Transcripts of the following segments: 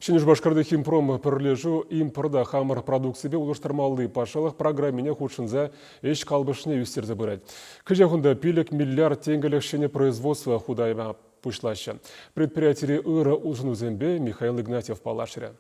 Ҫӗнӗ Шупашкарти Химпром пӗрлешӳ импорта хамӑр продукципе улӑштармалли патшалӑх программине хутшӑнса ӗҫ калӑпӑшне ӳстерсе пырать. Кӗҫех унта 5 миллиард тенкӗлӗх ҫӗнӗ производство хута яма пуҫлаҫҫӗ. Предприятири ырӑ улшӑнусемпе Михаил Игнатьев паллашрӗ.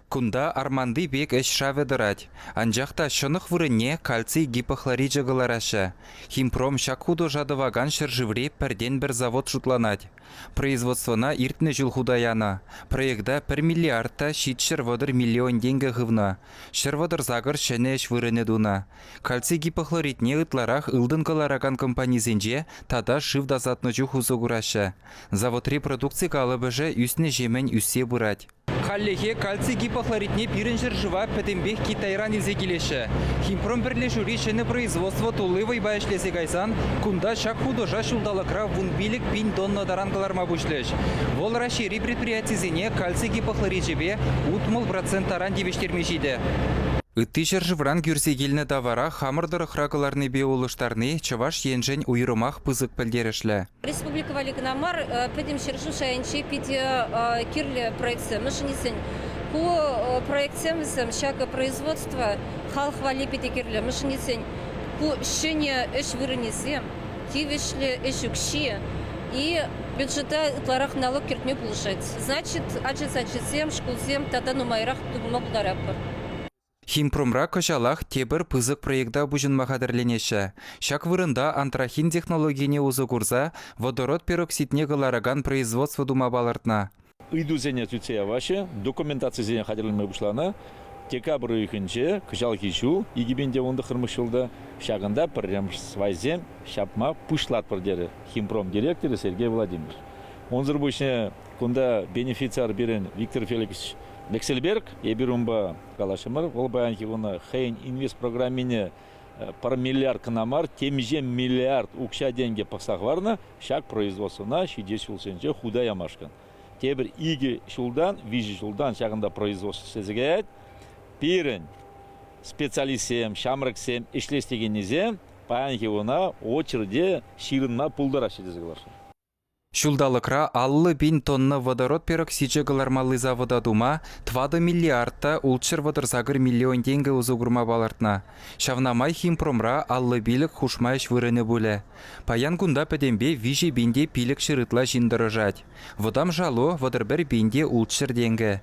Кунта арманти пек ӗҫ шавӗ тӑрать. Анчах та ҫӑнӑх вырӑнне кальций гипохлоричӗ кӑлараҫҫӗ. Химпром ҫак хутӑша тӑвакан ҫӗршыври пӗртен-пӗр завод шутланать. Производствӑна иртнӗ ҫул хута янӑ. Проекта пӗр миллиард та 730 миллион тенкӗ хывнӑ. 138 ҫӗнӗ ӗҫ вырӑнӗ тунӑ. Кальци гипохлоридне ытларах ылтӑн кӑларакан компанисенче тата шыв тасатнӑ чух усӑ кураҫҫӗ. Заводри продукци калӑпӑшӗ ӳснӗҫемӗн ӳссе пырать. Хальлӗхе кальци гипохлоридне пирӗн ҫӗршыва пӗтӗмпех Китайран илсе килеҫҫӗ. Химпром пӗрлешӳри ҫӗнӗ производство тулли вӑйпа ӗҫлесе кайсан кунта ҫак хутӑша ҫулталӑкра 15 000 тонна таран кӑларма пуҫлӗҫ. Вӑл Раҫҫейри предприятисене кальци гипохлоричӗпе 60% таран тивӗҫтерме ҫитӗ. Ытти ҫӗршывран кӳрсе килнӗ тавара хамӑр тӑрӑхра кӑларнипе улӑштарни Чӑваш Еншӗн уйрӑмах пысӑк пӗлтерӗшлӗ. Республика валли кӑна мар, пӗтӗм ҫӗршыв шайӗнче питӗ кирлӗ проектсем. Мӗншӗн тесен ку проектсем вӗсем ҫакӑ производство халӑх валли питӗ кирлӗ. Мӗншӗн тесен ку ҫӗнӗ ӗҫ вырӑнӗсем, тивӗҫлӗ ӗҫ укҫи и бюджета ытларах налог кӗртме пулӑшать. Значит, ача сачӗсем, шкулсем тата нумайрах тупма пултаратпӑр. Химпромра кӑҫалах тепӗр пысӑк проекта пуҫӑнма хатӗрленеҫҫӗ. Ҫак вырӑнта антрахин технологине усӑ курса водород пероксидне кӑларакан производство тума палӑртнӑ. Ыйтусене сӳтсе яваҫҫӗ, документацисене хатӗрлеме пуҫланӑ. Декабрь уйӑхӗнче кӑҫалхи ҫул, 2019 ҫулта, ҫакӑнта пӗрремӗш свайсем ҫапма пуҫлатпӑр терӗ Химпром директорӗ Сергей Владимирович. Унсӑр пуҫне кунта бенефициар пирӗн Виктор Феликсович Лексельберг, эпир унпа калаҫрӑмӑр. Вӑл паянхи куна хӑйӗн инвестпрограммине пӗр миллиард кӑна мар, темиҫе миллиард укҫа-тенкӗ пӑхса хӑварнӑ ҫак производствӑна ҫитес ҫулсенче хута ямашкӑн. Тепӗр икӗ ҫултан, виҫӗ ҫултан ҫакӑнта производство ӗҫлесе каять. Пирӗн специалистсем, ҫамрӑксем, ӗҫлес текеннисем паянхи куна очереде ҫырӑнма пултараҫҫӗ тесе каласшӑн. Ҫулталӑкра 50 000 тонна водород пероксичӗ кӑлармалли завода тума 4 миллиард та 638 миллион тенкӗ усӑ курма палӑртнӑ. Ҫавна май Химпромра 55 хушма ӗҫ вырӑнӗ пулӗ. Паян кунта пӗтӗмпе 3 пин те 500 ытла ҫын тӑрӑшать. Вӑтам шалу 31 пин те 600 тенкӗ.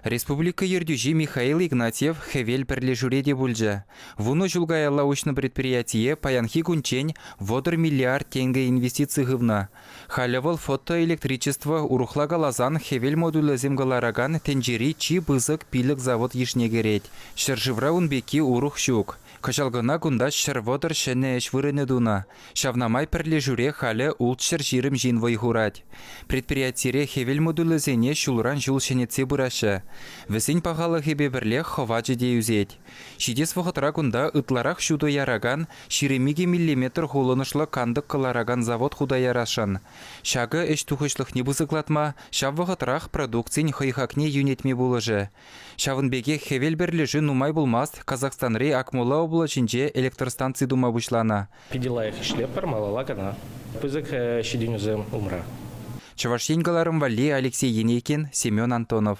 Республика ертӳҫи Михаил Игнатьев Хӗвел пӗрлешӳре те пулчӗ. Вунӑ ҫул каялла уҫнӑ предприятие паянхи кунччен 30 миллиард тенкӗ инвестици хывнӑ. Халӗ вӑл фотоэлектричество, урӑхла каласан хӗвел модулӗсем кӑларакан тӗнчери чи пысӑк пилӗк завод йышне кӗрет. Ҫӗршывра ун пекки урӑх ҫук. Кӑҫал кӑна кунта 130 ҫӗнӗ ӗҫ вырӑнӗ тунӑ. Ҫавна май пӗрлешӳре халӗ 620 ҫын вӑй хурать. Предприятире хӗвел модулӗсене ҫулран ҫул ҫӗнетсе пыраҫҫӗ. Вӗсен пахалӑхӗпе пӗрлех хӑвачӗ те ӳсет. Ҫитес вӑхӑтра кунта ытларах ҫутӑ яракан 22 миллиметр хулӑнӑшлӑ кантӑк кӑларакан завод хута ярасшӑн. Ҫакӑ ӗҫ тухӑҫлӑхне пысӑклатма, ҫав вӑхӑтрах продукцин хӑй хакне йӳнетме пулӑшӗ. Ҫавӑн пекех Хӗвел пӗрлешӳ нумай пулмасть Казахстанри Акмола облаҫӗнче электростанци тума пуҫланӑ. Питӗ лайӑх ӗҫлетпӗр, малалла кӑна. Пысӑк ҫитӗнӳсем умра. Чӑваш Ен кӑларӑм валли Алексей Енейкин, Семен Антонов.